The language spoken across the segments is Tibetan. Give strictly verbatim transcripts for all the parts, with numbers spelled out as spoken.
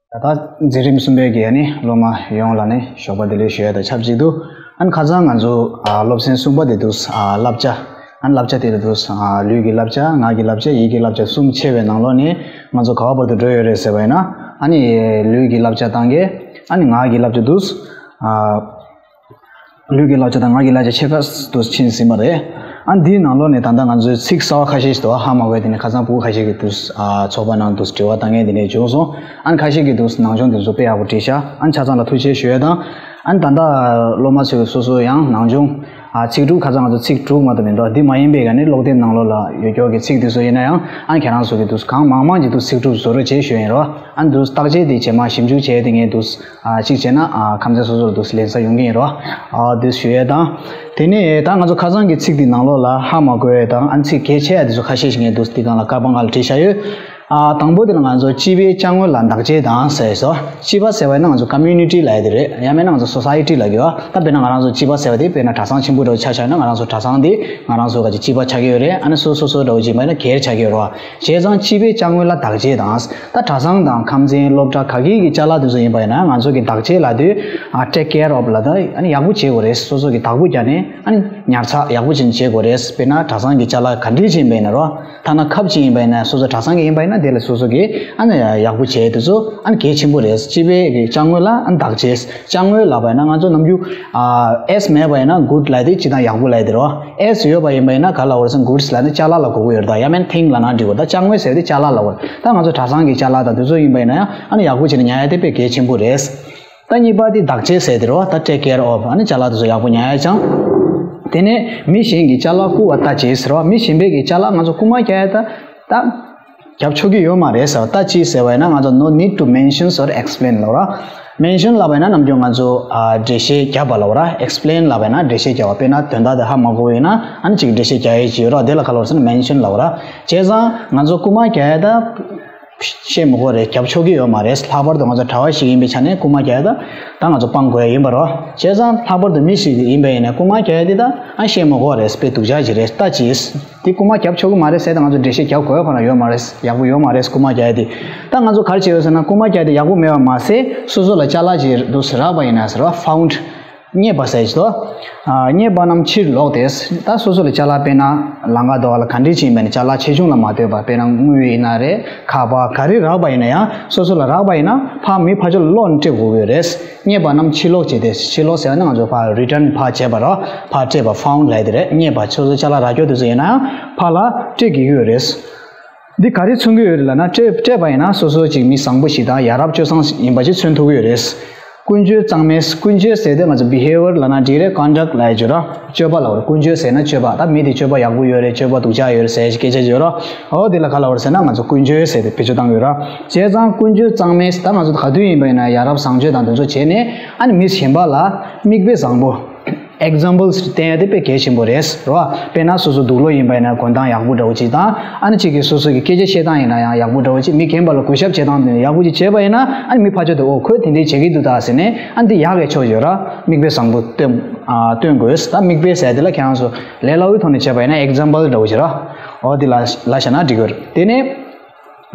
ད་ལྟ་འཛིན་རིམ་གསུམ་པའི་གི་ཨ་ནི་སློབ་མ་ཡོངས་ལ་ནི་ཞོགས་པ་བདེ་ལེགས་ཞུ་ཡ་དང་ཆབས་ཅིག་ཏུ། ཨ་ནི་ཁ་སང་ང་ཚོ་ཨ་སློབ་ཚན་གསུམ་པ་དེ་འདུག་ཨ་བསླབ་བྱ། ཨ་ནི་བསླབ་བྱ་དེ་ལ་འདུག་ཨ་ལུས་ཀྱི་བསླབ་བྱ། ངག་གི་བསླབ་བྱ། ཡིད་ཀྱི་བསླབ་བྱ་གསུམ་ཕྱེ་བའི་ནང་ལོགས་ནས་ང་ཚོ་ག་བ་བར་དུ་འགྲོ་ཡོད་རེད་ཟེར་བ་ཡིན་ན། ཨ་ནི་ལུས་ཀྱི་བསླབ་བྱ་བཏང་གི། ཨ་ནི་ངག་གི་བསླབ་བྱ་འདུག་ཨ། ལུས་ཀྱི་བསླབ་བྱ་དང་ངག་གི་བསླབ་བྱ་ཕྱེད་ཀ་འདུག་ཕྱིན་ཟིན་པ་རེད། ཨ་འདིའི་ནང་ལོགས་ནས་ད་ལྟ་ང་ཚོའི་ཚིག་གསར་བ་ཁ་ཤས་ཤིག་འདུག་ཧ་མ་གོ་བའི་དེ་ནས་ཁ་སང་ཕྲུ་གུ་ཁ་ཤས་ཀྱིས་འདུག་ཨ་ཚོགས་པ་ནང་འདུག་དྲི་བ་བཏང་མཁན་དེ་འདྲས་བྱུང་སོང་། ཨ་ནི་ཁ་ཤས་ཀྱིས་འདུག་ནང་སྦྱོང་དེ་ཚོ་དཔེ་ཡག་པོ་བྲིས་ཤག་ཨ་ནི་ཆ་ཚང་ལ་ཐུགས་རྗེ་ཆེ་ཞུ་ཡས་དང་། ཨ་ནི་ད་ལྟ་སློབ་མ་ཚོས་སོ་སོ་ཡང་ནང་སྦྱོང་ཨ་ཚིག་དྲུག་ཁ་སང་ང་ཚོ་ཚིག་དྲུག་མ་གཏོགས་མི་འདུག་འདི་མ་ཡིན་པའི་ག་ནི་ཀློག་དེབ་ནང་ལོགས་ལ་ཡོད་ཀྱོག་གི་ཚིག་དེ་ཚོ་ཡིན་ན་ཡང་། ཨ་ནི་ཁྱེད་རང་ཚོ་གིས་འདུག་གང་མང་མང་ཅིག་འདུག་ཚིག་དྲུག་བཟོ་རོགས་བྱེད་ཞུ་ཡིན་རོ། ཨ་ནི་འདུག་བརྟག་དཔྱད་དེ་རྗེས་མ་ཞིབ་འཇུག་བྱས་དེ་ངས་འདུག་ཨ་གཅིག་བྱས་ན་ཨ་ཁམས་ཚན་སོ་སོར་འདུག་ལེན་ས་ཡོང་གི་ཡིན་རོ། ཨ་འདུག་ཞུ་ཡས་དང་། དེ་ནས་ད་ང་ཚོ་ཁ་སང་གི་ཚིག་དེ་ནང་ལོགས་ལ་ཧ་མ་གོ་ཡས་དང་ཨ་ནི་ཚིག་གལ་ཆེ་ཡ་དེ་ཚོ་ཁ་ཤས་ཤིག་ངས་འདུག་འདི་སྒང་ལ་ཀ་པ་ང་ལ་བྲིས་བཞག་ཡོད། ཨ་དང་པོ་དེ་ལ་ང་ཚོ་སྤྱི་པའི་ཅ་དངོས་ལ་བདག་གཅེས་དང་ཟེར་སོ། སྤྱི་པ་ཟེར་བ་ཡིན་ན་ང་ཚོ་ཀོ་མིའུ་ནི་ཊི་ལབ་ཡ་དེ་རེད། ཡང་མིན་ན་ང་ཚོ་སོ་སའི་ཊི་ལབ་ཀྱི་ཡོད། ད་དཔེར་ན་ང་རང་ཚོ་སྤྱི་པ་ཟེར་བ་དེ་དཔེར་ན་གྲྭ་ཚང་ཆེན་པོ་འདྲ་བོ་ཆ་བཞག་ན་ང་རང་ཚོ་གྲྭ་ཚང་དེ་ང་རང་ཚོ་ག་ཅིག་སྤྱི་པ་ཆགས་ཀྱི་ཡོད་རེད། ཨ་ནི་སོ་སོ་སོ་འདྲ་བོ་ཅིག་མ་ཡིན་ན་སྒེར་ཆགས་ཀྱི་ཡོད་རེད་བ། བྱས་ཙང་སྤྱི་པའི་ཅ་དངོས་ལ་བདག་གཅེས་དང་། ད་གྲྭ་ཚང་དང་ཁམས་ཚན་སློབ་གྲྭ་ག་གི་གི་ཅ་ལག་དེ་ཚོ་ཡིན་པ་ཡིན་ན་ང་ཚོ་གི་བདག་གཅེས་ལབ་དུས་ཨ་ཊེག་ཀེར་ཨོབ་ལབ་ད་ཨ་ནི་ཡག་པོ་བྱེད་དགོས་རེད། སོ་སོ་གི་བདག་པོ་རྒྱག་ནས་ཨ་ནི་ཉར་ཚགས་ཡག་པོ་བྱེད་བྱེད་དགོས་རེད། དཔེར་ན་གྲྭ་ཚང་གི་ཅ་ལག་ག་འདྲས་ཅིག་ཡིན་པ་ཡིན་ན་རོ། ཐ་ན་ཁབ་ཅིག་ཡིན་པ་ཡིན་ན་སོ་སོ་གྲྭ་ཚང་གི་ཡིན་པ་ཡིན་ན་དེ་ལ་སོ་སོ་གིས་ཨ་ནི་ཡག་པོ་བྱས་དེ་ཚོ་ཨ་ནི་གལ་ཆེན་པོ་རེད། སྤྱི་པའི་གི་ཅ་དངོས་ལ་ཨ་ནི་བདག་གཅེས། ཅ་དངོས་ལབ་པ་ཡིན་ན་ང་ཚོ་ནམ་རྒྱུན་ཨ་ཨེས་མེད་པ་ཡིན་ན་གུཌ་ལབ་དེ་སྤྱིར་བཏང་ཡག་པོ་ལབ་དེ་རོ། ཨེས་ཡོད་པ་ཡིན་པ་ཡིན་ན་ག་ལབ་དགོས་རེད་ཟེར་ན་གུཌ་ལབ་ན་ཅ་ལག་ལ་གོ་གི་ཡོད་རེད། ད་ཡང་མིན་ཐིང་ལབ་ན་འགྲིག་གོ། ད་ཅ་དངོས་ཟེར་དེ་ཅ་ལག་ལ་གོ། ད་ང་ཚོ་གྲྭ་ཚང་གི་ཅ་ལག་དང་དེ་ཚོ་ཡིན་པ་ཡིན་ན་ཡང་ཨ་ནི་ཡག་པོ་བྱས་ནས་ཉར་ཡ་དེ་དཔེ་གལ་ཆེན་པོ་རེད། ད་གཉིས་པ་དེ་བདག་གཅེས་ཟེར་དེ་རོ། ད་ཊེག་ཀེར་ཨོབ། ཨ་ནི་ཅ་ལག་དེ་ཚོ་ཡག་པོ་ཉར་ཡ་ཅང་། དེ་ནས་མི་གཞན་གྱི་ཅ་ལག་རྐུ་བ་ལྟ་ཅི་ཟེར་བ། མི་གཞན་པའི་གི་ཅ་ལག་ང་ཚོ་རྐུ་མ་རྒྱག་ཡ་ད་ད་རྒྱབ་ཆོག་གི་ཡོད་མ་རེད་ཟེར་བ། ལྟ་ཅི་ཟེར་བ་ཡིན་ན་ང་ཚོ་no need to mention or explain ལབ་ར། མེན་ཤོན་ལབ་པ་ཡིན་ན་ནམ་རྒྱུན་ང་ཚོ་ཨ་འགྲེལ་བཤད་རྒྱབ་པ་ལབ་ར། ཨེག་སི་པི་ལེན་ལབ་པ་ཡིན་ན་འགྲེལ་བཤད་རྒྱབ་པ། དཔེར་ན་དོན་དག་དེ་ཧ་མ་གོ་བ་ཡིན་ན་ཨ་ནི་ཅིག་འགྲེལ་བཤད་རྒྱག་ཡ་ཅིག་ཡོད་ར། དེ་ལ་ག་ལབ་ཟེར་ན་མེན་ཤོན་ལབ་ར། བྱས་ཙང་ང་ཚོ་རྐུ་མ་རྒྱག་ཡ་ད། བཤད་མི་དགོས་རེད། རྒྱབ་ཆོག་གི་ཡོད་མ་རེད། ལྷག་པར་དུ་ང་ཚོ་གྲྭ་པ་ཞིག་ཡིན་པའི་ཆ་ནས་རྐུ་མ་རྒྱག་ཡ་ད་ད་ང་ཚོ་སྤང་དགོས་ཡ་ཡིན་པ་རོ། བྱས་ཙང་ལྷག་པར་དུ་མི་ཞིག་ཡིན་པ་ཡིན་ན་རྐུ་མ་རྒྱག་ཡ་དེ་ད་ཨ་བཤད་མི་དགོས་རེད། དཔེ་སྡུག་ཅག་ཅིག་རེད། ལྟ་ཅི། དེ་རྐུ་མ་རྒྱབ་ཆོག་གི་མ་རེད་ཟེར་ད་ང་ཚོ་འགྲེལ་བཤད་རྒྱབ་དགོས་ཡ་ཁོ་ན་ཡོད་མ་རེད། ཡག་པོ་ཡོད་མ་རེད་རྐུ་མ་རྒྱག་ཡ་དེ། ད་ང་ཚོ་ག་རེ་བྱས་ཡོད་ཟེར་ན་རྐུ་མ་རྒྱག་ཡ་དེ་ཡག་པོ་མེད་པ་མ་ཟད་སོ་སོ་ལ་ཅ་ལག་ཅིག་འདུག་རག་པ་ཡིན་ན་ཟེར་བ། ཕའུན་ཌི། རྙེད་པ་ཟེར་གྱི་འདུག་ཨ་རྙེད་པ་རྣམས་ཕྱིར་ལོག་སྟེ། ད་སོ་སོ་ལ་ཅ་ལག་དཔེར་ན་ལམ་ཁ་འགྲོ་བ་ལ་ག་འདྲས་ཅིག་ཡིན་པ་ནི་ཅ་ལག་ཆེ་ཆུང་ལ་མ་ལྟོས་པར་དཔེར་ན་དངུལ་ཡིན་ན་རེད། ཁ་པར་ག་རེ་རག་པ་ཡིན་ན་ཡང་སོ་སོ་ལ་རག་པ་ཡིན་ན་ཕར་མི་ཕར་ཕྱོགས་ལ་སློག་ནས་སྤྲད་དགོས་ཀྱི་ཡོད་རེད། རྙེད་པ་རྣམས་ཕྱིར་ལོག་བྱས་ཏེ། ཕྱིར་ལོག་ཟེར་བ་ནི་ང་ཚོ་ཕར་རི་ཊན་ཕར་བྱས་པ་རོ། ཕར་སྤྲད་པ་ཕའུན་ཌི་ལབ་ཡ་དེ་རེད། རྙེད་པ་སོ་སོ་ཅ་ལག་རག་རྒྱུ་དེ་ཚོ་ཡིན་ན་ཡང་ཕར་ལ་སྤྲད་དགོས་ཀྱི་ཡོད་རེད། འདི་ག་རེ་མཚོན་གྱི་ཡོད་རེད་ལབ་ན་སྤྲད་སྤྲད་པ་ཡིན་ན་སོ་སོ་ཅིག་མི་བཟང་པོ་ཞིག་དང་ཡ་རབས་སྤྱོད་བཟང་ཡིན་པ་ཅིག་མཚོན་ཐུབ་ཀྱི་ཡོད་རེད། ཀུན་སྤྱོད་གཙང་མའི། ཀུན་སྤྱོད་ཟེར་དུས་ང་ཚོ་བི་ཧེ་བི་ཡར་ལབ་ན་འགྲིག་རེད། ཀོན་ཌག་ལབ་ཡ་ཅིག་ཡོད་ར། སྤྱོད་པ་ལབ་ར། ཀུན་སྤྱོད་ཟེར་ན་སྤྱོད་པ། ད་མི་དེ་སྤྱོད་པ་ཡག་པོ་ཡོད་རེད། སྤྱོད་པ་སྡུག་ཅག་ཡོད་རེད་ཟེར་ཡ་སྐད་ཆ་ཅིག་ཡོད་ར། འོ་དེ་ལ་ག་ལབ་རེད་ཟེར་ན་ང་ཚོ་ཀུན་སྤྱོད་ཟེར་ཏེ་བེད་སྤྱོད་བཏང་གི་ཡོད་ར། བྱས་ཙང་ཀུན་སྤྱོད་གཙང་མའི། ད་ང་ཚོ་ག་དུས་ཡིན་པ་ཡིན་ན་ཡ་རབས་བཟང་སྤྱོད་དང་དེ་ཚོ་བྱས་ནས་ཨ་ནི་མི་གཞན་པ་ལ་མིག་དཔེ་བཟང་པོ། ཨེག་ཛམ་པལ་སི་བསྟན་ཡ་དེ་དཔེ་གལ་ཆེན་པོ་རེད་རོ། དཔེར་ན་སོ་སོ་དུག་ལོག་ཡིན་པ་ཡིན་ན་གོན་སྟངས་ཡག་པོ་འདྲ་བོ་ཅིག་དང་། ཨ་ནི་གཅིག་གིས་སོ་སོ་གི་སྐད་ཆ་བཤད་སྟངས་ཡིན་ན་ཡང་ཡག་པོ་འདྲ་བོ་ཅིག་མི་རྒན་པ་ལ་གུས་ཞབས་བྱེད་སྟངས་དེ་ཡག་པོ་ཅིག་བྱས་པ་ཡིན་ན་ཨ་ནི་མི་ཕར་ཕྱོགས་དེ་འོ་ཁོས་དེ་འདྲས་བྱེད་ཀྱི་འདུག་ད་ཟེར་ནས་ཨ་ནི་དེ་ཡག་གི་ཕྱོགས་ཡོད་ར། མིག་དཔེ་བཟང་པོ་སྟོན་ཨ་སྟོན་དགོས། ད་མིག་དཔེ་ཟེར་དེ་ལ་ཁྱེད་རང་ཚོ་ལས་སླ་བོའི་ཐོག་ནས་བྱས་པ་ཡིན་ན་ཨེག་ཛམ་པལ་འདྲ་བོ་ཅིག་ར། འོ་དེ་ལ་ལ་བཞག་ན་འགྲིག་གི་རེད། དེ་ནས།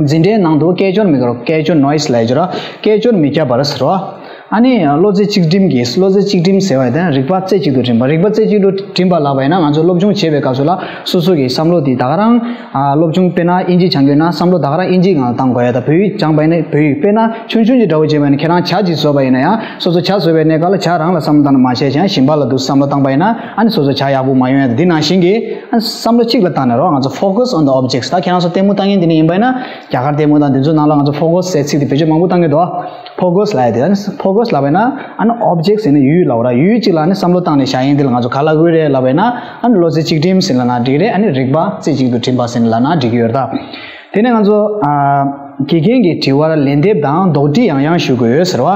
འཛིན་གྲྭའི་ནང་དུ་སྐད་ཅོར་མི་དགོས། སྐད་ཅོར་ནོའིས་ལབ་ཡ་ཅིག་ཡོད་ར། སྐད་ཅོར་མི་རྒྱག་པར་ཟེར་བ། ཨ་ནི་བློ་རྩེ་གཅིག་སྒྲིམ་གྱིས། བློ་རྩེ་གཅིག་སྒྲིམ་ཟེར་བ་དེ་རིག་པ་རྩེ་གཅིག་ཏུ་སྒྲིམ་པ། རིག་པ་རྩེ་གཅིག་ཏུ་སྒྲིམ་པ་ལབ་པ་ཡིན་ན་ང་ཚོ་སློབ་སྦྱོང་བྱེད་པའི་སྐབས་སུ་ལ་སོ་སོ་གི་བསམ་བློ་དེ་ད་ག་རང་ཨ་སློབ་སྦྱོང་དཔེར་ན་དབྱིན་ཇི་སྦྱང་གི་ཡོད་ན་བསམ་བློ་ད་ག་རང་དབྱིན་ཇིའི་ངང་ལ་བཏང་དགོས་ཡ། ད་བོད་ཡིག་སྦྱངས་པ་ཡིན་ན་བོད་ཡིག་དཔེར་ན་ཆུང་ཆུང་ཅིག་འདྲ་བོ་བྱས་པ་ཡིན་ན་ཁྱེད་རང་ཇ་ཅིག་བཟོས་པ་ཡིན་ན་ཡང་སོ་སོ་ཇ་བཟོས་པའི་གནས་སྐབས་ལ་ཇ་རང་ལ་བསམ་བློ་བཏང་ན་མ་བྱས་ཀྱང་གཞན་པ་ལ་འདུག་བསམ་བློ་བཏང་པ་ཡིན་ན་ཨ་ནི་སོ་སོ་ཇ་ཡག་པོ་མ་ཡོང་ཡ། འདི་ནང་བཞིན་གྱི་ཨ་ནི་བསམ་བློ་གཅིག་ལ་བཏང་ནས་རོ། ང་ཚོ་focus on the objects། ད་ཁྱེད་རང་ཚོ་ལྟད་མོ་ལྟ་མཁན་དེ་འདྲ་ཡིན་པ་ཡིན་ན་རྒྱ་གར་ལྟད་མོ་དང་དེ་ཚོའི་ནང་ལ་ང་ཚོ་ཕོ་ཀོ་སི་ཟེར་ཚིག་དེ་བེད་སྤྱོད་མང་པོ་བཏང་གི་འདུག་ཕོ་ཀོ་སི་ལབ་ཡ་དེ། ཨ་ནི་ཕོ་ཀོ་སི་ལབ་པ་ཡིན་ན་ཨ་ནི་ཨོབ་ཇེག་ཟེར་ན་ཡུལ་ལབ་ར། ཡུལ་གཅིག་ལ་ཨ་ནི་བསམ་བློ་བཏང་ནས་བཞག་ཡིན། དེ་ལ་ང་ཚོ་ག་ལབ་དགོས་རེད་ལབ་པ་ཡིན་ན་ཨ་ནི་བློ་རྩེ་གཅིག་སྒྲིམ་ཟེར་ལབ་ན་འགྲིག་རེད། ཨ་ནི་རིག་པ་རྩེ་གཅིག་ཏུ་སྒྲིམ་པ་ཟེར་ལབ་ན་འགྲིག་གི་ཡོད་རེད་ད། དེ་ནས་ང་ཚོ་ཨ་དགེ་རྒན་གྱི་དྲི་བར་ལན་འདེབས་དང་དོགས་འདྲི་ཡང་ཡང་ཞུ་དགོས་ཟེར་བ།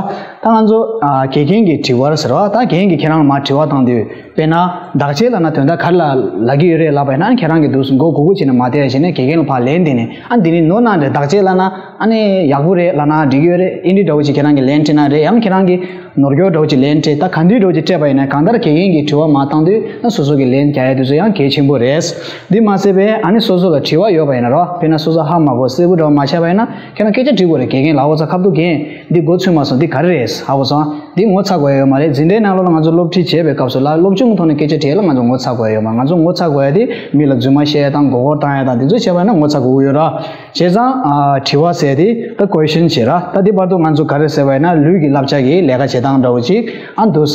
ད་ང་ཚོ་ཨ་དགེ་རྒན་གྱི་དྲི་བ་ཟེར་བ། ད་དགེ་རྒན་གྱིས་ཁྱེད་རང་ལ་མར་དྲི་བ་བཏང་དུས། དཔེར་ན་བདག་གཅེས་ལབ་ན་དོན་དག་ག་རེ་ལབ་ཀྱི་ཡོད་རེད་ལབ་པ་ཡིན་ན། ཁྱེད་རང་གིས་འདུག་མགོ་སྒུར་སྒུར་བྱས་ནས་མ་བསྡད་བྱས་ནས་དགེ་རྒན་ལ་ཕར་ལན་འདེབས་ནས། ཨ་འདི་ནི་ནོར་ན་རེད། བདག་གཅེས་ལབ་ན་ཨ་ནི་ཡག་པོ་རེད་ལབ་ན་འགྲིག་གི་ཡོད་རེད། ཨིན་དྲི་འདྲ་བོ་ཅིག་ཁྱེད་རང་གིས་ལན་སྤྲད་ན་རེད། ཡང་ཁྱེད་རང་གིས་ནོར་སྐྱོར་འདྲ་བོ་ཅིག་ལན་སྤྲད། ད་ག་འདྲ་དགེ་རྒན་གྱིས་དྲིས་པ་ཡིན་ན། གང་ལྟར་དགེ་རྒན་གྱིས་དྲི་བ་མར་བཏང་དུས་ན་སོ་སོ་གིས་ལན་རྒྱག་ཡ་དེ་ཚོ་ཡང་གལ་ཆེན་པོ་རེད། འདི་མ་ཟད་པའི་ཨ་ནི་སོ་སོ་ལ་དྲི་བ་ཡོད་པ་ཡིན་ན་རོ། དཔེར་ན་སོ་སོ་ཧ་མ་གོ། གསལ་པོ་འདྲ་བོ་མ་ཆགས་པ་ཡིན་ན། ཁྱེད་རང་སྐད་ཆ་དྲི་དགོས་རེད། དགེ་རྒན་ལགས། འོ་ཙམ་ཁ་ཐུག་རྒན། འདི་མགོ་ཚོས་མ་སོང་། འདི་ག་རེ་རེད། ཧ་གོ་སོང་། འདི་ངོ་ཚ་དགོས་ཡ་ཡོད་མ་རེད། འཛིན་གྲྭའི་ནང་ལོགས་ལ་ང་ཚོ་སློབ་ཁྲིད་བྱེད་པའི་སྐབས་སུ་ལ་སློབ་སྦྱོང་གི་ཐོག་ནས་སྐད་ཆ་དྲིས་ལ་ང་ཚོ་ངོ་ཚ་དགོས་ཡ་ཡོད་མ་རེད། ང་ཚོ་ངོ་ཚ་དགོས་ཡ་དེ་མི་ལ་རྫུན་མ་བཤད་ཡ་དང་མགོ་སྐོར་བཏང་ཡ་དང་དེ་ཚོ་བྱས་པ་ཡིན་ན་ངོ་ཚ་དགོས་ཀྱི་ཡོད་ར། བྱས་ཙང་ཨ་དྲི་བ་ཟེར་དེ་ད་ཀོ་ཤན་བྱེད་ར། ད་འདི་བར་དུ་ང་ཚོ་ག་རེ་ཟེར་བ་ཡིན་ན་ལུས་ཀྱི་བསླབ་བྱ་གི་ལས་ཀ་བྱེད་སྟངས་འདྲ་བོ་ཅིག་ཨ་འདུག་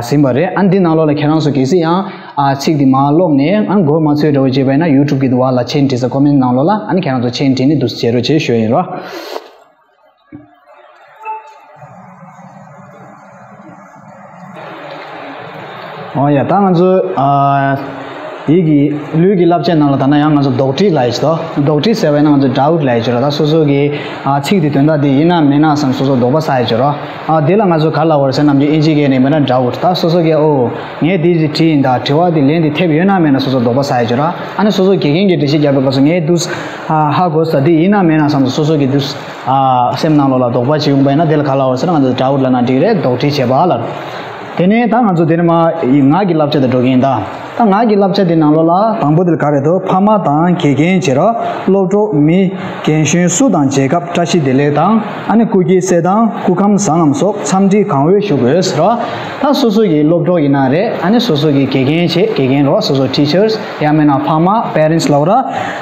ཟིན་པ་རེད། ཨ་འདི་ནང་ལོགས་ལ་ཁྱེད་རང་ཚོ་གལ་སྲིད་ཡང་ཨ་ཚིག་འདི་མར་ཀློག་ནས་ཨ་མགོ་མ་ཚོས་འདྲ་བོ་བྱས་པ་ཡིན་ན་ཡུ་ཊུབ་གི་འདུག་བ་ལ་མཆན་བྲིས་ས། ཀོ་མེན་ནང་ལོགས་ལ་ཨ་ནི་ཁྱེད་རང་ཚོ་མཆན་བྲིས་ནས་འདུག་བྱེད་རོགས་བྱེད་ཞུ་ཡིན་རོ། ཨོ་ཡ། ད་ང་ཚོ་ཨ་ཡིད་ཀྱི་ལུས་ཀྱི་བསླབ་བྱའི་ནང་ལ་ད་ནང་ཡང་ང་ཚོ་དོགས་འདྲི་ལབ་ཡ་ཞིག་འདུག་དོགས་འདྲི་ཟེར་བ་ཡིན་ན་ང་ཚོ་ཌའུ་ཊི་ལབ་ཡ་ཞིག་ར། ད་སོ་སོ་གི་ཨ་ཚིག་དེ་དོན་དག་དེ་ཡིན་ན་མིན་ན་བསམ་སོ་སོ་དོགས་པ་ཟ་ཡ་ཞིག་ར། ཨ་དེ་ལ་ང་ཚོ་ག་རེ་ལབ་དགོས་རེད་ཟེར་ན། ནམ་རྒྱུན་ཨིན་ཇི་སྐད་ནས་མིན་ན་ཌའུ་ཊི། ད་སོ་སོ་གི་ཨོ་ངས་དེ་ཅིག་བྲིས་ཡིན། ད་དྲི་བ་དེ་ལན་དེ་ཐེབས་ཡོད་ན་མེད་ན་སོ་སོ་དོགས་པ་ཟ་ཡ་ཞིག་ར། ཨ་ནི་སོ་སོ་དགེ་རྒན་གྱིས་འགྲེལ་བཤད་རྒྱབ་པའི་སྐབས་སུ་ངས་འདུག་ཨ་ཧ་གོ་ས་དེ་ཡིན་ན་མིན་ན་བསམ་སོ་སོ་གི་འདུག་ཨ་སེམས་ནང་ལོགས་ལ་དོགས་པ་ཅིག་ཡོང་པ་ཡིན་ན། དེ་ལ་ག་ལབ་དགོས་ཟེར་ན་ང་ཚོ་ཌའུ་ཊི་ལབ་ན་འགྲིག་རེད། དོགས་འདྲི་བྱེད་པ་ལབ། དེ་ནས་ད་ང་ཚོ་དེ་ནས་མར་ངག་གི་བསླབ་བྱ་དེ་འགྲོ་གི་ཡིན་ད། ད་ངག་གི་བསླབ་བྱ་དེ་ནང་ལོགས་ལ་དང་པོ་དེ་ལ་ག་རེ་འདུག་ཕ་མ་དང་དགེ་རྒན་བྱེད་རོགས། སློབ་གྲོགས་མི་རྒན་གཞོན་སུ་དང་མཇལ་སྐབས་བཀྲ་ཤིས་བདེ་ལེགས་དང་། ཨ་ནི་སྐུ་སྐྱེ་གསལ་དང་སྐུ་ཁམས་བཟང་ངམ་སོགས་འཚམས་འདྲི་གང་འོས་ཞུ་དགོས་ཟེར་རོ། ད་སོ་སོ་གི་སློབ་གྲོགས་ཡིན་ན་རེད། ཨ་ནི་སོ་སོ་གི་དགེ་རྒན་བྱེད། དགེ་རྒན་རོ། སོ་སོ་ཊི་ཆར་ཡང་མིན་ན་ཕ་མ་པེ་རེན་ཊི་ལབ་ར།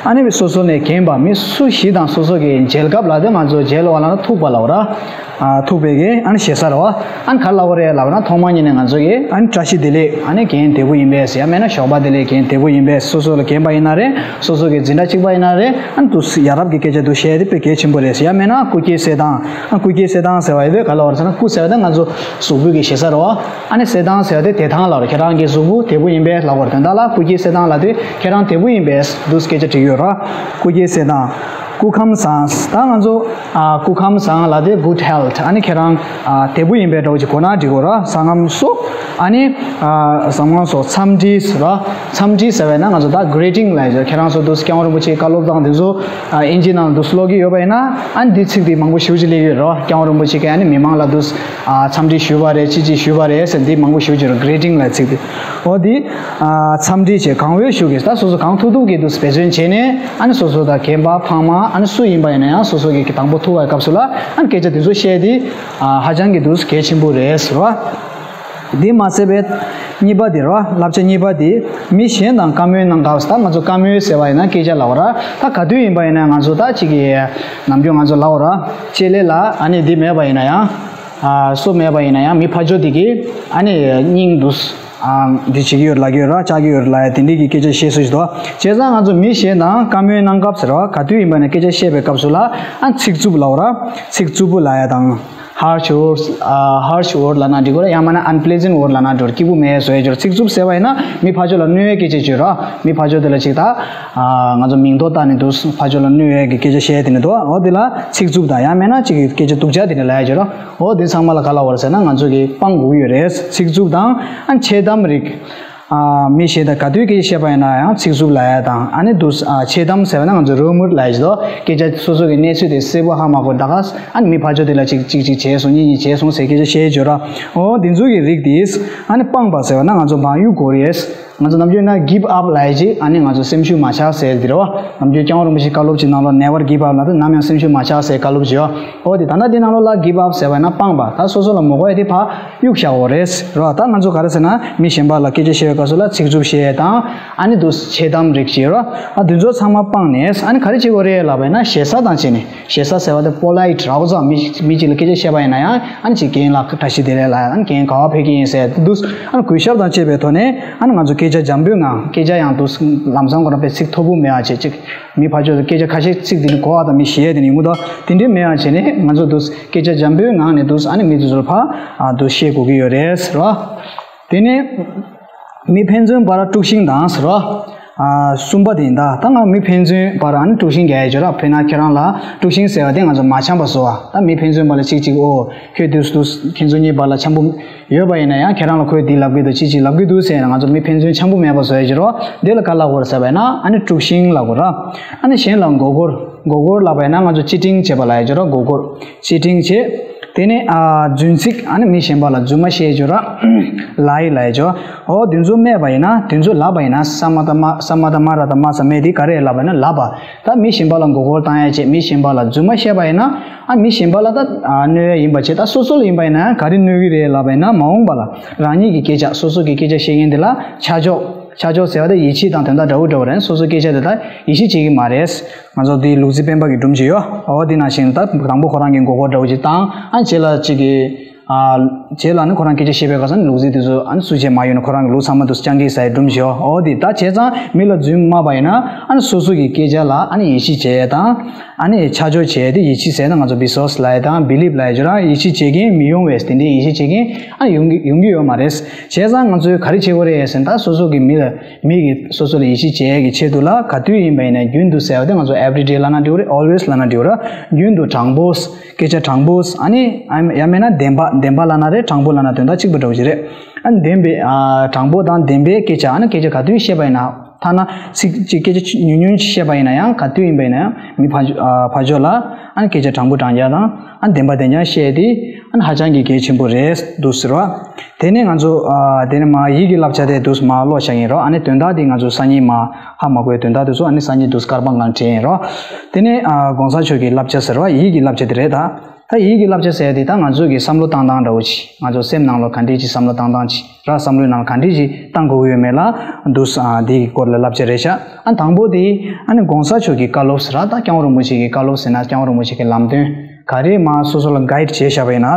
ཨ་ནི་སོ་སོ་ནས་རྒན་པ་མི་སུ་ཞིག་དང་སོ་སོ་གི་མཇལ་སྐབས་ལ་དེ་ང་ཚོ་མཇལ་བ་ལ་ན་ཐུག་པ་ལབ་ར། ཨ་ཐུག་པའི་གི་ཨ་ནི་ཞེ་ས་རེད་བ། ཨ་ནི་ག་རེ་ལབ་པ་རེད་ལབ་ན་ཐོག་མ་ཉིད་ནས་ང་ཚོ་གི་ཨ་ནི་བཀྲ་ཤིས་བདེ་ལེགས། ཨ་ནི་རྒན་བདེ་པོ་ཡིན་པས་ཟེར། ཡང་མིན་ན་ཞོགས་པ་བདེ་ལེགས། རྒན་བདེ་པོ་ཡིན་པས། སོ་སོ་ལ་རྒན་པ་ཡིན་ན་རེད། སོ་སོ་གི་འཛིན་གྲྭ་གཅིག་པ་ཡིན་ན་རེད། ཨ་ནི་འདུག་ཡ་རབས་ཀྱི་སྐད་ཆ་འདུག་བཤད་དེ་དཔེ་གལ་ཆེན་པོ་རེད་ཟེར། ཡང་མིན་ན་སྐུ་སྐྱེ་གསལ་ཐང་། ཨ་སྐུ་སྐྱེ་གསལ་ཐང་ཟེར་བ་ཡོད་པས་ག་ལབ་པ་རེད་ཟེར་ན། སྐུ་ཟེར་བ་དེ་ང་ཚོ་གཟུགས་པོ་གི་ཞེ་ས་རེད་བ། ཨ་ནི་གསལ་ཐང་ཟེར་བ་དེ་བདེ་ཐང་ལབ་རེད། ཁྱེད་རང་གི་གཟུགས་པོ་བདེ་པོ་ཡིན་པས་ལབ་པ་རེད། དོན་དག་ལ་སྐུ་སྐྱེ་གསལ་ཐང་ལབ་དུས་ཁྱེད་རང་བདེ་པོ་ཡིན་པས་འདུག་སྐད་ཆ་དྲིས་ཡོད་ར། སྐུ་སྐྱེ་གསལ་ཐང་། སྐུ་ཁམས་བཟང་། ད་ང་ཚོ་ཨ་སྐུ་ཁམས་བཟང་ལབ་དུས་good health། ཨ་ནི་ཁྱེད་རང་ཨ་བདེ་པོ་ཡིན་པའི་འདྲ་བོ་ཅིག་གོ་ན་འགྲིག་གོ་ར། བཟང་ངམ་སོགས། ཨ་ནི་ཨ་བཟང་ངམ་སོགས་འཚམས་འདྲི་ཟེར་ར། འཚམས་འདྲི་ཟེར་བས་ན་ང་ཚོ་ད་greeting ལབ་ཡོད། ཁྱེད་རང་ཚོ་འདུག་སྐྱབས་མགོན་རིན་པོ་ཆེའི་བཀའ་སློབ་དང་དེ་ཚོ་ཨ་ཨིན་ཇི་ནང་འདུག་ཀློག་གི་ཡོད་པ་ཡིན་ན། ཨ་ནི་འདི་ཚིག་འདི་མང་པོ་ཞེ་པོ་ཅིག་སླེབས་ཡོད་ར། སྐྱབས་མགོན་རིན་པོ་ཆེ་གིས་ཨ་ནི་མི་མང་ལ་འདུག་ཨ་འཚམས་འདྲི་ཞུས་པ་རེད། ཅི་ཅི་ཞུས་པ་རེད་ཟེར་འདི་མང་པོ་ཞེ་པོ་ཅིག་ར། greeting ལབ་ཚིག་འདི། འོ་འདི་ཨ་འཚམས་འདྲི་བྱས་གང་འོས་ཞུ་གི། ད་སོ་སོ་གང་ཐུབ་ཐུབ་ཀྱིས་འདུག་འབད་བརྩོན་བྱས་ནས། ཨ་ནི་སོ་སོ་དང་རྒན་པ་ཕ་མ་ཨ་ནི་སུ་ཡིན་པ་ཡིན་ན་ཡང་སོ་སོ་གིས་དང་པོ་ཐུག་པའི་སྐབས་སུ་ལ་ཨ་ནི་སྐད་ཆ་འདི་ཚོ་བཤད་དེ་ཨ་ཧ་ཅང་གི་འདུག་གལ་ཆེན་པོ་རེད་ཟེར་བ། འདི་མ་ཟད་པའི་གཉིས་པ་དེ་ར། བསླབ་བྱ་གཉིས་པ་དེ། མི་གཞན་དང་བཀའ་མོལ་གནང་སྐབས། ད་ང་ཚོ་བཀའ་མོལ་ཟེར་བ་ཡིན་ན་སྐད་ཆ་ལབ་ར། ད་ག་དུས་ཡིན་པ་ཡིན་ན་ང་ཚོ་ད་ཅིག་གི་ནམ་རྒྱུན་ང་ཚོ་ལབ་ར། ལྕེ་ལེ་ལ་ཨ་ནི་འདི་མེད་པ་ཡིན་ན་ཡང་། ཨ་སོ་མེད་པ་ཡིན་ན་ཡང་མི་ཕར་ཕྱོགས་དེ་གིས་ཨ་ནི་སྙིང་འདུག་ཨ་འདི་བྱེད་ཀྱི་ཡོད་ལབ་ཀྱི་ཡོད་ར། བཅག་གི་ཡོད་ར་ལབ་ཡ་དེ་འདྲའི་གི་སྐད་ཆ་བཤད་སྲོལ་ཞིག་འདུག་བྱས་ཙང་ང་ཚོ་མི་གཞན་དང་བཀའ་མོལ་གནང་སྐབས་ཟེར་བ། ག་དུས་ཡིན་པ་ཡིན་ན་སྐད་ཆ་བཤད་པའི་སྐབས་སུ་ལ་ཨ་ཚིག་རྩུབ་ལབ་ར། ཚིག་རྩུབ་པོ་ལབ་ཡ་དང་། harsh words ཨ་harsh word ལབ་ན་འགྲིག་གོ་ར། ཡང་མིན་ན་unpleasant word ལབ་ན་འགྲིག་གོ་ར། སྐྱིད་པོ་མེད་བཟོ་ཡ་ཅིག་ར། ཚིག་རྩུབ་ཟེར་བ་ཡིན་ན་མི་ཕར་ཕྱོགས་ལ་གནོད་ཡའི་སྐད་ཆ་ཅིག་ར། མི་ཕར་ཕྱོགས་དེ་ལ་ཅིག་ད་ཨ་ང་ཚོ་མིང་འདོགས་བཏགས་ནས་འདུག་ཕར་ཕྱོགས་ལ་གནོད་ཡའི་གི་སྐད་ཆ་བཤད་དེ་ནི་འདུག་འོ་དེ་ལ་ཚིག་རྩུབ་དང་། ཡང་མིན་ན་ཅིག་གི་སྐད་ཆ་སྡུག་ཅག་དེ་འདྲ་ལབ་ཡ་ཅིག་ར། འོ་དེ་ཚང་མ་ལ་ག་ལབ་དགོས་རེད་ཟེར་ན་ང་ཚོ་གིས་སྤང་དགོས་ཀྱི་ཡོད་རེད། ཚིག་རྩུབ་དང་ཨ་འཆལ་གཏམ་རིགས། ཨ་མི་གཞན་དང་ག་དུས་སྐད་ཆ་བཤད་པ་ཡིན་ན་ཡང་ཚིག་རྩུབ་ལབ་ཡ་དང་། ཨ་ནི་འདུག་ཨ་འཆལ་གཏམ་ཟེར་བ་ན་ང་ཚོ་རུ་མོར་ལབ་ཡ་ཅིག་འདུག་སྐད་ཆ་སོ་སོ་གི་གནས་ཚུལ་དེ་གསལ་པོ་ཧ་མ་གོ་ད་ག་ཨ་ནི་མི་ཕར་ཕྱོགས་དེ་ལ་ཅིག་ཅིག་ཅིག་བྱས་སོང་། གཉིས་གཉིས་བྱས་སོང་ཟེར་སྐད་ཆ་བཤད་ཡ་ཅིག་ཡོད་ར། འོ་དེ་ཚོ་གི་རིགས་དེ། ཨ་ནི་སྤངས་པ་ཟེར་བ་ན་ང་ཚོ་མ་གཡུག་དགོས་རེད། ང་ཚོ་ནམ་རྒྱུན་ན་give up ལབ་ཡ་ཅིག་ཨ་ནི་ང་ཚོ་སེམས་ཤུགས་མ་ཆག་ཟེར་དེ་རེད་བ། ནམ་རྒྱུན་སྐྱབས་མགོན་རིན་པོ་ཆེའི་བཀའ་སློབ་ཅིག་ནང་ལོགས་never give up ལབ་དུས་ནམ་ཡང་སེམས་ཤུགས་མ་ཆག་ཟེར་བཀའ་སློབ་ཅིག་ཡོད། འོ་དེ་ད་ལྟ་འདི་ནང་ལོགས་ལ་give up ཟེར་བ་ན་སྤངས་པ། ད་སོ་སོ་ལ་མ་དགོས་ཡ་དེ་ཕར་གཡུག་བཞག་དགོས་རེད་རེད་བ། ད་ང་ཚོ་ག་རེ་ཟེར་ན་མི་གཞན་པ་ལ་སྐད་ཆ་བཤད་པའི་སྐབས་སུ་ལ་ཚིག་རྩུབ་བཤད་དང་། ཨ་ནི་འདུག་འཆལ་གཏམ་རིགས་ཅིག་ཡོད་ར། ཨ་དེ་ཚོ་ཚང་མ་སྤངས་ནས་ཨ་ནི་ག་རེ་བྱེད་དགོས་རེད་ལབ་པ་ཡིན་ན་ཞེ་ས་དང་བྱས་ནས། ཞེ་ས་ཟེར་བ་དེ་polite ར། འོ་ཙམ་མི་མི་གཅིག་ལ་སྐད་ཆ་བཤད་པ་ཡིན་ན་ཡང་ཨ་ནི་ཅིག་རྒན་ལགས་བཀྲ་ཤིས་བདེ་ལེགས་ལབ། ཨ་ནི་རྒན་ག་པར་ཕེབས་ཀྱི་ཡིན་ཟེར་འདུག་ཨ་ནི་གུས་ཞབས་དང་བཅས་པའི་ཐོག་ནས་ཨ་ནི་ང་ཚོ་སྐད་ཆ་འཇམ་པོའི་ངང་། སྐད་ཆ་ཡང་འདུག་ལམ་སང་ཁོ་རང་དཔེ་ཚིག་མཐོ་པོ་མེད་པ་བྱས། ཅིག་མི་ཕར་ཕྱོགས་སུ་སྐད་ཆ་ཁ་ཤས་ཚིག་དེ་ནི་གོ་བ་དང་མི་ཤེས་ཡ་དེ་ནི་ཡོང་གི་འདུག་དེ་འདྲའི་མེད་པ་བྱས་ནས་ང་ཚོ་འདུག་སྐད་ཆ་འཇམ་པོའི་ངང་ནས་འདུག་ཨ་ནི་མི་དེ་ཚོར་ཕར་ཨ་འདུག་བཤད་དགོས་ཀྱི་ཡོད་རེད་ཟེར་བ། དེ་ནས་མི་ཕན་ཚུན་བར་དཀྲུག་ཤིང་དང་ཟེར་བ། ཨ་གསུམ་པ་དེ་ཡིན་ད། ད་ང་མི་ཕན་ཚུན་བར་ཨ་ནི་དཀྲུག་ཤིང་རྒྱག་ཡ་ཅིག་ཡོད་ར། དཔེར་ན་ཁྱེད་རང་ལ་དཀྲུག་ཤིང་ཟེར་བ་དེ་ང་ཚོ་མ་འཆམ་པ་བཟོ་བ། ད་མི་ཕན་ཚུན་བར་ལ་གཅིག་གཅིག་ཨོ་ཁྱོད་དུས་དུས་ཁྱེད་ཚོ་གཉིས་བར་ལ་འཆམ་པོ་ཡོད་པ་ཡིན་ན་ཡང་ཁྱེད་རང་ལ་ཁོས་འདི་ལབ་གི་འདུག་ཅི་ཅི་ལབ་གི་འདུག་ཟེར་ན་ང་ཚོ་མི་ཕན་ཚུན་འཆམ་པོ་མེད་པ་བཟོ་ཡ་ཅིག་ཡོད་ར། དེ་ལ་ག་ལབ་དགོས་རེད་ཟེར་བ་ཡིན་ན་ཨ་ནི་དཀྲུག་ཤིང་ལབ་དགོས་ར། ཨ་ནི་གཞན་ལ་མགོ་སྐོར། མགོ་སྐོར་ལབ་པ་ཡིན་ན་ང་ཚོ་ཅི་ཊིང་བྱེད་པ་ལབ་ཡ་ཅིག་ཡོད་ར། མགོ་སྐོར། ཅི་ཊིང་བྱེད། དེ་ནས་ཨ་རྫུན་ཚིག་ཨ་ནི་མི་གཞན་པ་ལ་རྫུན་མ་བཤད་ཅིག་ཡོད་ར། ལའི་ལབ་ཡ་ཅིག་ཡོད་ར། འོ་དེ་ཚོ་སྨྲས་པ་ཡིན་ན། དེ་ཚོ་ལབ་པ་ཡིན་ན། ས་མ་ད་མ། ས་མ་ད་མ་ར་ད་མ་ས་སྨྲས་དེ་ག་རེ་ལབ་པ་ཡིན་ན། ལབ་པ། ད་མི་གཞན་པ་ལ་མགོ་སྐོར་བཏང་ཡ་བྱེད། མི་གཞན་པ་ལ་རྫུན་མ་བཤད་པ་ཡིན་ན། ཨ་མི་གཞན་པ་ལ་ད་ཨ་གནོད་ཡ་ཡིན་པ་བྱེད། ད་སོ་སོ་ལ་ཡིན་པ་ཡིན་ན་ག་རེ་གནོད་གི་རེད་ལབ་པ་ཡིན་ན། མ་འོངས་པ་ལ་རང་ཉིད་ཀྱི་སྐད་ཆ། སོ་སོ་གི་སྐད་ཆ་བཤད་མཁན་དེ་ལ་ཆ་འཇོག་ཆ་འཇོག་ཟེར་བ་དེ་ཡིད་ཆེས་དང་དོན་དག་འདྲ་བོ་འདྲ་བོ་རེད། སོ་སོ་སྐད་ཆ་དེ་ད་ཡིད་ཆེས་བྱེད་ཀྱི་མ་རེད། ང་ཚོ་འདི་ལུག་རྫི་སྤེན་པ་གི་སྒྲུང་ཅིག་ཡོད། འོ་དེ་ནང་བཞིན་ད་དང་པོ་ཁོ་རང་གི་མགོ་སྐོར་འདྲ་བོ་ཅིག་བཏང་། ཨ་རྗེས་ལ་ཅིག་གི་ཨ་རྗེས་ལ་ནི་ཁོ་རང་སྐད་ཆ་བཤད་པའི་སྐབས་སུ་ནི་ལུག་རྫི་དེ་ཚོ་ཨ་ནི་སུ་བྱས་མ་ཡོང་ན་ཁོ་རང་གི་ལུག་ཚང་མ་དེ་ཚོ་རྐྱང་གིས་ཟ་ཡི་སྒྲུང་ཅིག་ཡོད། འོ་དེ་ད་བྱས་ཙང་མི་ལ་རྫུན་སྨྲས་པ་ཡིན་ན། ཨ་ནི་སོ་སོ་གི་སྐད་ཆ་ལ་ཨ་ནི་ཡིད་ཆེས་བྱེད་ཡ་དང་། ཨ་ནི་ཆ་འཇོག་བྱས་ཏེ་ཡིད་ཆེས་ཟེར་ན་ང་ཚོ་བི་སོ་སི་ལབ་ཡ་དང་བི་ལིབ་ལབ་ཡ་ཅིག་ཡོད་ར། ཡིད་ཆེས་བྱེད་མཁན་མི་ཡོང་བས་དེ་འདྲའི་ཡིད་ཆེས་བྱེད་མཁན་ཨ་ཡོང་གི་ཡོང་གི་ཡོད་མ་རེད། བྱས་ཙང་ང་ཚོས་ག་རེ་བྱེད་དགོས་རེད་ཟེར་ན། ད་སོ་སོ་གི་མི་ལ་མི་གིས་སོ་སོ་ལ་ཡིད་ཆེས་བྱེད་ཡ་གི་ཆེད་དུ་ལ་ག་དུས་ཡིན་པ་ཡིན་ན། རྒྱུན་དུ་ཟེར་བ་དེ་ང་ཚོ་ཨེབ་རི་ཌེ་ལབ་ན་འགྲིག་གི་རེད། ཨོལ་ཝེས་ལབ་ན་འགྲིག་གི་རེད། རྒྱུན་དུ་དྲང་པོ། སྐད་ཆ་དྲང་པོ། ཨ་ནི་ཨ་ཡང་མིན་ན་བདེན་པ། བདེན་པ་ལབ་ན་རེད། དྲང་པོ་ལབ་ན་དོན་དག་གཅིག་པ་འདྲ་བོ་ཞིག་རེད། ཨ་ནི་བདེན་པའི་ཨ་དྲང་པོ་དང་བདེན་པའི་སྐད་ཆ། ཨ་ནི་སྐད་ཆ་ག་དུས་བཤད་པ་ཡིན་ན། ཐ་ན་ཚིག་གཅིག་སྐད་ཆ་ཉུང་ཉུང་ཞིག་བཤད་པ་ཡིན་ན་ཡང་། ག་དུས་ཡིན་པ་ཡིན་ན་ཡང་མི་ཕར་ཕྱོགས་ཨ་ཕར་ཕྱོགས་ལ་ཨ་ནི་སྐད་ཆ་དྲང་པོ་དྲང་རྐྱང་དང་། ཨ་ནི་བདེན་པ་བདེན་རྐྱང་བཤད་དེ་ཨ་ནི་ཧ་ཅང་གི་གལ་ཆེན་པོ་རེད་འདུག་ཟེར་བ། དེ་ནས་ང་ཚོ་ཨ་དེ་ནས་མར་ཡིད་ཀྱི་བསླབ་བྱ་དེ་འདུག་མར་ཀློག་བཞག་ཡིན་རོགས། ཨ་ནི་དོན་དག་དེ་ང་ཚོ་སང་ཉིན་མར་ཧ་མ་གོ་བའི་དོན་དག་དེ་ཚོ་ཨ་ནི་སང་ཉིན་འདུག་སྐར་པ་སྒང་བྲིས་ཡིན་རོགས། དེ་ནས་ཨ་གོང་ས་མཆོག་གི་བསླབ་བྱ་ཟེར་བ། ཡིད་ཀྱི་བསླབ་བྱ་དེ་རེད་ད། ད་ཡིད་ཀྱི་བསླབ་བྱ་ཟེར་ཡ་དེ་ད་ང་ཚོ་གི་བསམ་བློ་བཏང་སྟངས་འདྲ་བོ་ཅིག་ང་ཚོ་སེམས་ནང་ལ་ག་འདྲས་ཅིག་བསམ་བློ་བཏང་སྟངས་ཅིག་ར། བསམ་བློའི་ནང་ལ་ག་འདྲས་ཅིག་བཏང་དགོས་ཀྱི་ཡོད་མེད་ལ་འདུག་ཨ་དེའི་སྐོར་ལ་བསླབ་བྱ་རེད་ཤག་ཨ་དང་པོ་དེ་ཨ་ནི་གོང་ས་མཆོག་གི་བཀའ་སློབ་ཟེར་ར། ད་སྐྱབས་མགོན་རིན་པོ་ཆེ་གི་བཀའ་སློབ་ཟེར་ན། སྐྱབས་མགོན་རིན་པོ་ཆེ་གི་ལམ་སྟོན་ག་རེ་མར་སོ་སོ་ལ་གའིཌ་བྱས་བཞག་པ་ཡིན་ན།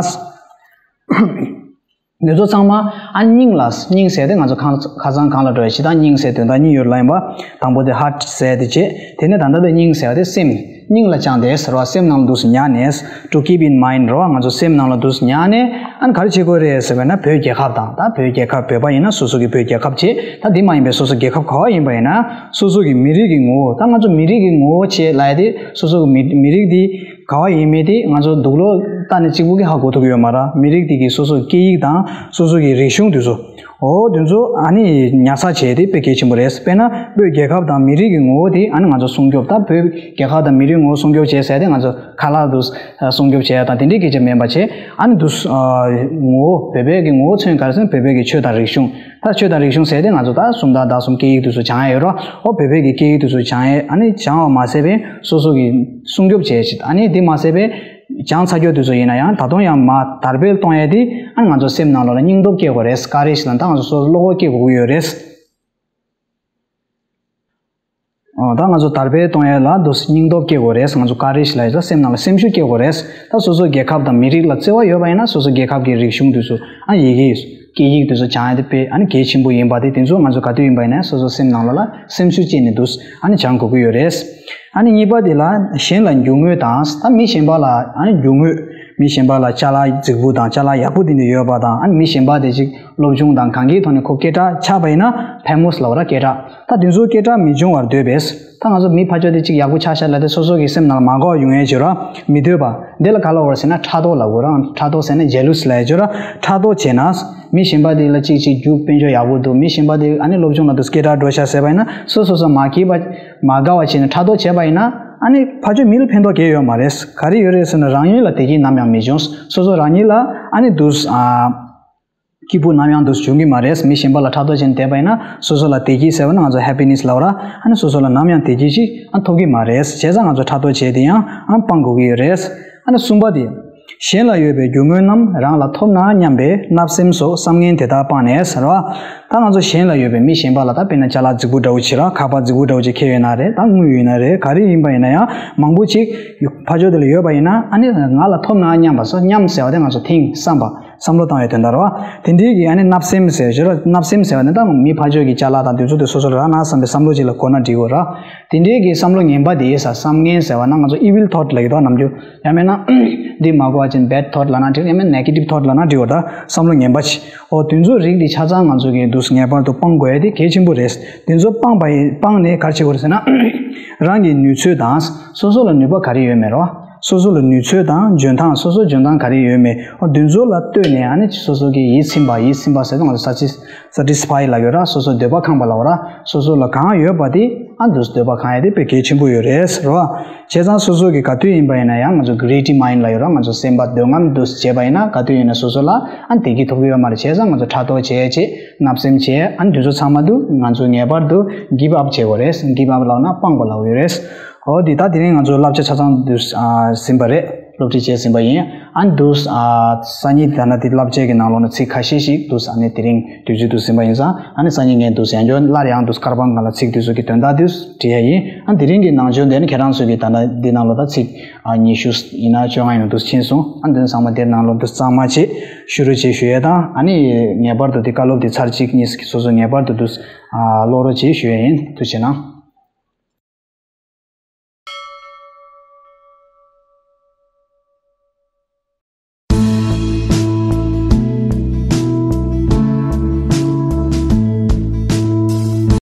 འདི་ཚོ་ཚང་མ་ཨ་སྙིང་ལ། སྙིང་ཟེར་དེ་ང་ཚོ་ཁ་ཁ་སང་གོང་ལ་འགྲོ་བའི་ཕྱི་དང་སྙིང་ཟེར་དོན་དག་གཉིས་ཡོད་ལབ་ཡིན་པ། དང་པོ་དེ་ཧར་ཊི་ཟེར་དེ་བྱས། དེ་ནས་ད་ལྟ་དེ་སྙིང་ཟེར་བ་དེ་སེམས། སྙིང་ལ་བཅངས་ཏེ་ཟེར་བ། སེམས་ནང་ལ་འདུག་སེ་ཉར་ནས། to keep in mind རོ། ང་ཚོ་སེམས་ནང་ལ་འདུག་སེ་ཉར་ནས། ཨ་ནི་ག་རེ་བྱེད་དགོས་རེད་ཟེར་བ་ན། བོད་རྒྱལ་ཁབ་དང་། ད་བོད་རྒྱལ་ཁབ། བོད་པ་ཡིན་ན་སོ་སོ་གི་བོད་རྒྱལ་ཁབ་བྱས། ད་འདི་མ་ཡིན་པའི་སོ་སོ་རྒྱལ་ཁབ་ག་བ་ཡིན་པ་ཡིན་ན། སོ་སོ་གི་མི་རིགས་ཀྱི་ངོ་བོ། ད་ང་ཚོ་མི་རིགས་ཀྱི་ངོ་བོ་བྱས་ལབ་ཡ་དེ། སོ་སོ་གི་མི་མི་རིགས་དེ་ག་བ་ཡིན་མིན་དེ་ང་ཚོ་དུག་ལོག་བལྟས་ནས་གཅིག་པུ་གིས་ཧ་གོ་ཐུབ་ཀྱི་ཡོད་མ་རེད། མི་རིགས་དེ་གི་སོ་སོ་སྐད་ཡིག་དང་སོ་སོ་གི་རིག་གཞུང་དེ་ཚོ། འོ་དེ་ཚོ་ཨ་ནི་ཉར་ཚགས་བྱས་དེ་དཔེ་གལ་ཆེན་པོ་རེད། དཔེར་ན་བོད་རྒྱལ་ཁབ་དང་མི་རིགས་ཀྱི་ངོ་བོ་དེ་ཨ་ནི་ང་ཚོ་སྲུང་སྐྱོབ། ད་བོད་རྒྱལ་ཁབ་དང་མི་རིགས་ངོ་བོ་སྲུང་སྐྱོབ་བྱས་ཟེར་དེ་ང་ཚོ་ཁ་ལག་དུ་སྲུང་སྐྱོབ་བྱས་ཡ་དང་དེ་འདྲའི་སྐད་ཆ་མིན་པ་བྱས། ཨ་ནི་དུ་ངོ་བོ། བོད་པའི་གི་ངོ་བོ་མཚོན་ག་རེ་ཟེར་ན། བོད་པའི་གི་ཆོས་དང་རིག་གཞུང་། ད་ཆོས་དང་རིག་གཞུང་ཟེར་དེ་ང་ཚོ་ད་སུམ་རྟགས་དག་གསུམ་སྐད་ཡིག་དེ་ཚོ་སྦྱང་ཡ་ཡོད་རོ། ཨོ་བོད་པའི་གི་སྐད་ཡིག་དེ་ཚོ་སྦྱང་ཡ། ཨ་ནི་སྦྱང་བ་མ་ཟད་པའི་སོ་སོ་གི་སྲུང་སྐྱོབ་བྱེད་ཆེད། ཨ་ནི་དེ་མ་ཟད་པའི་སྦྱང་ཚར་རྒྱུ་དེ་ཚོ་ཡིན་ན་ཡང་ད་དུང་ཡང་མར་དར་སྤེལ་གཏོང་ཡ་དེ། ཨ་ནི་ང་ཚོ་སེམས་ནང་ལོགས་ལ་སྙིང་སྟོབས་སྐྱེ་དགོས་རེད། ཀ་རེཇ་ལ་ད་ང་ཚོ་སོ་སོ་བློ་ཁོག་སྐྱེ་དགོས་ཀྱི་ཡོད་རེད། ཨོ་ད་ང་ཚོ་དར་སྤེལ་གཏོང་ཡ་ལ་དུ་སྙིང་སྟོབས་སྐྱེ་དགོས་རེད། ང་ཚོ་ཀ་རེཇ་ལ་ཡོད་ས་སེམས་ནང་ལ་སེམས་ཤུགས་སྐྱེ་དགོས་རེད། ད་སོ་སོ་རྒྱལ་ཁབ་དང་མི་རིགས་ལ་བརྩེ་བ་ཡོད་པ་ཡིན་ན། སོ་སོ་རྒྱལ་ཁབ་ཀྱི་རིག་གཞུང་དེ་ཚོ། ཨ་ཡི་གེ། སྐད་ཡིག་དེ་ཚོ་སྦྱང་ཡ་དེ་དཔེ་ཨ་ནི་གལ་ཆེན་པོ་ཡིན་པ་དེ། དེ་ཚོ་ང་ཚོ་ག་དུས་ཡིན་པ་ཡིན་ན་སོ་སོ་སེམས་ནང་ལོགས་ལ་སེམས་ཤུགས་སྐྱེས་ནས་དུ་ཨ་ནི་སྦྱང་དགོས་ཀྱི་ཡོད་རེད། ཨ་ནི་གཉིས་པ་དེ་ལ་གཞན་ལ་རྒྱུ་དངོས་དང་། ད་མི་གཞན་པ་ལ་ཨ་ནི་རྒྱུ་དངོས། མི་གཞན་པ་ལ་ཅ་ལག་རྫིག་པོ་དང་ཅ་ལག་ཡག་པོ་དེ་འདྲ་ཡོད་པ་དང་། ཨ་ནི་མི་གཞན་པ་དེ་ཅིག་སློབ་སྦྱོང་དང་གང་གའི་ཐོག་ནས་ཁོ་སྐད་གྲགས་ཆགས་པ་ཡིན་ན། ཕེ་མོ་སི་ལབ་ར། སྐད་གྲགས། ད་དེ་ཚོ་སྐད་གྲགས་མི་འབྱུང་བར་འདོད་པས། ད་ང་ཚོ་མི་ཕར་ཕྱོགས་དེ་ཅིག་ཡག་པོ་ཆགས་ཤག་ལབ་དེ་སོ་སོ་གི་སེམས་ནང་ལ་མ་དགའ་བ་ཡོང་ཡས་བྱེད་ར་མི་འདོད་པ། འདི་ལ་ག་ལབ་དགོས་རེད་ཟེར་ན་ཕྲག་དོག་ལབ་དགོས་ར། ཕྲག་དོག་ཟེར་ན་ཇེ་ལུ་སི་ལབ་ཡས་བྱེད་ར། ཕྲག་དོག་བྱས་ན། མི་གཞན་པ་དེ་ལ་ཅིག་ཅིག་རྒྱུགས་དཔལ་འབྱོར་ཡག་པོ་འདུག་མི་གཞན་པ་དེ་ཨ་ནི་སློབ་སྦྱོང་ལ་དུ་སྐད་གྲགས་འགྲོ་ཤག་ཟེར་བ་ཡིན་ན། སོ་སོ་སོ་མ་སྐྱིད་པ་མ་དགའ་བ་བྱས་ནས་ཕྲག་དོག་བྱས་པ་ཡིན་ན། ཨ་ནི་ཕར་ཕྱོགས་མི་ལ་ཕན་ཐོགས་གང་ཡང་ཡོད་མ་རེད། ག་རེ་ཡོད་རེད་ཟེར་ན་རང་ཉིད་ལ་བདེ་སྐྱིད་ནམ་ཡང་མི་འབྱུང་། སོ་སོ་རང་ཉིད་ལ་ཨ་ནི་དུ་ཨ། སྐྱིད་པོ་ནམ་ཡང་དུ་བྱུང་གི་མ་རེད། མི་གཞན་པ་ལ་ཕྲག་དོག་བྱས་ནས་བསྡད་པ་ཡིན་ན། སོ་སོ་ལ་བདེ་སྐྱིད་ཟེར་བ་ནི་ང་ཚོ་ཧེ་པི་ནེ་སི་ལབ་ར། ཨ་ནི་སོ་སོ་ལ་ནམ་ཡང་བདེ་སྐྱིད་ཅིག་ཨ་ཐོབ་ཀྱི་མ་རེད། བྱས་ཙང་ང་ཚོ་ཕྲག་དོག་བྱས་དེ་ཡང་ཨ་སྤང་དགོས་ཀྱི་ཡོད་རེད། ཨ་ནི་གསུམ་པ་དེ། གཞན་ལ་ཡོད་པའི་རྒྱུ་དངོས་རྣམས་རང་ལ་ཐོབ་ན་སྙམ་པའི་བརྣབ་སེམས་སོགས་བསམ་ངན་དེ་དག་སྤངས་ནས་ཟེར་བ། ད་ང་ཚོ་གཞན་ལ་ཡོད་པའི་མི་གཞན་པ་ལ། ད་དཔེར་ན་ཅ་ལག་རྫིག་པོ་འདྲ་བོ་ཅིག་ར། ཁ་པར་རྫིག་པོ་འདྲ་བོ་ཅིག་འཁྱེར་ཡོད་ན་རེད། ད་དངུལ་ཡོད་ན་རེད། ག་རེ་ཡིན་པ་ཡིན་ན་ཡང་མང་པོ་ཅིག་ཕར་ཕྱོགས་དེ་ལ་ཡོད་པ་ཡིན་ན། ཨ་ནི་ང་ལ་ཐོབ་ན་སྙམ་པ་སོགས། སྙམ་ཟེར་བ་དེ་ང་ཚོ་ཐིང་བསམ་པ། བསམ་བློ་བཏང་བའི་དོན་དག་རེད་བ། དེ་འདྲའི་གི་ཨ་ནི་བརྣབ་སེམས་ཟེར་ཞོར་བརྣབ་སེམས་ཟེར་བ་ནི་ད་མི་ཕར་ཕྱོགས་ཀྱི་ཅ་ལག་དང་དེ་ཚོ་དེ་སོ་སོ་རང་ན་བསམ་པའི་བསམ་བློ་ཅིག་ལ་གོ་ན་འགྲིག་གོ་ར། དེ་འདྲའི་གི་བསམ་བློ་ངན་པ་དེ་ཡིན་ས་བསམ་ངན་ཟེར་བ་ན་ང་ཚོ་evil thought ལབ་ཀྱི་འདུག་ནམ་རྒྱུན། ཡང་མིན་ན་འདི་མ་གོ་བ་ཅན་bad thought ལབ་ན་འགྲིག་ཡང་མིན་negative thought ལབ་ན་འགྲིག་གོ་ད་བསམ་བློ་ངན་པ་ཅིག་འོ་དེ་ཚོ་རིགས་དེ་ཆ་ཚང་ང་ཚོ་གི་འདུག་ངེས་པར་དུ་སྤང་དགོས་ཡ་དེ་གལ་ཆེན་པོ་རེད། དེ་ཚོ་སྤངས་པ་ཡིན་སྤངས་ནས་ག་རེ་བྱེད་དགོས་རེད་ཟེར་ན། རང་གི་ནུས་ཚོད་དང་སོ་སོ་ལ་ནུས་པ་ག་རེ་ཡོད་མེད་རོ། སོ་སོ་ལ་ནུས་ཚོད་དང་འཇོན་ཐང་སོ་སོ་འཇོན་ཐང་ག་རེ་ཡོད་མེད་འོ་དེ་ཚོ་ལ་ལྟོས་ནས་ཨ་ནི་སོ་སོ་གི་ཡིད་ཚིམ་པ་ཡིད་ཚིམ་པ་ཟེར་དུས་ང་ཚོ་satis- satisfy ལབ་ཡོད་ར། སོ་སོ་འདོད་པ་ཁེངས་པ་ལབ་ར། སོ་སོ་ལ་གང་ཡོད་པ་དེ་ཨ་འདུག་འདོད་པ་ཁེངས་ཡ་དེ་དཔེ་གལ་ཆེན་པོ་ཡོད་རེད་རོ། བྱས་ཙང་སོ་སོ་གི་ག་དུས་ཡིན་པ་ཡིན་ན་ཡང་ང་ཚོ་greedy mind ལབ་ཡོད་ར། ང་ཚོ་སེམས་པ་འདོད་རྔམ་འདུག་བྱས་པ་ཡིན་ན་ག་དུས་ཡིན་ན་སོ་སོ་ལ་ཨ་བདེ་སྐྱིད་ཐོབ་ཀྱི་ཡོད་མ་རེད། བྱས་ཙང་ང་ཚོ་ཕྲག་དོག་བྱས་བྱས་བརྣབ་སེམས་བྱས་ཨ་འདི་ཚོ་ཚང་མ་འདུག་ང་ཚོ་ངེས་པར་དུ་give up བྱེད་དགོས་རེད། give up ལབ་ན་སྤང་དགོས་ལབ་ཡོད་རེད། འོ་འདི་ད་དེ་རིང་ང་ཚོ་བསླབ་བྱ་ཆ་ཚང་འདུག་ཟིན་པ་རེད། སློབ་ཁྲིད་བྱས་ཟིན་པ་ཡིན། ཨ་འདུག་སང་ཉིན་ད་ལྟ་དེ་བསླབ་བྱའི་གི་ནང་ལོགས་ནས་ཚིག་ཁ་ཤས་ཤིག་འདུག་ཨ་ནི་དེ་རིང་དུས་ཚོད་འདུག་ཟིན་པ་ཡིན་ཙང་ཨ་ནི་སང་ཉིན་ངས་འདུག་ཡང་བསྐྱར་སླར་ཡང་འདུག་ཁ་པར་སྒང་ལ་ཚིག་དེ་ཚོ་གི་དོན་དག་དེ་བྲིས་ཡ་ཡིན། ཨ་དེ་རིང་གི་ནང་ཆོས་འདི་ནི་ཁྱེད་རང་ཚོ་གི་ད་ལྟ་འདི་ནང་ལོགས་ད་ཚིག་ཉི་ཤུ་ཡིན་ན་བཅོ་ལྔ་ཡིན་ན་འདུག་ཕྱིན་སོང་། ཨ་འདི་ཚང་མ་དེ་ནང་ལོགས་འདུག་གཙང་མ་བྱེད་ཤུ་རུ་བྱེད་ཞུ་ཡ་དང་ཨ་ནི་ངེས་པར་དུ་དེ་བཀའ་སློབ་དེ་ཚར་གཅིག་གཉིས་སོ་སོ་ངེས་པར་དུ་འདུག་ཀློག་རོགས་བྱེད་ཞུ་ཡ་ཡིན། ཐུགས་རྗེ་གནང་།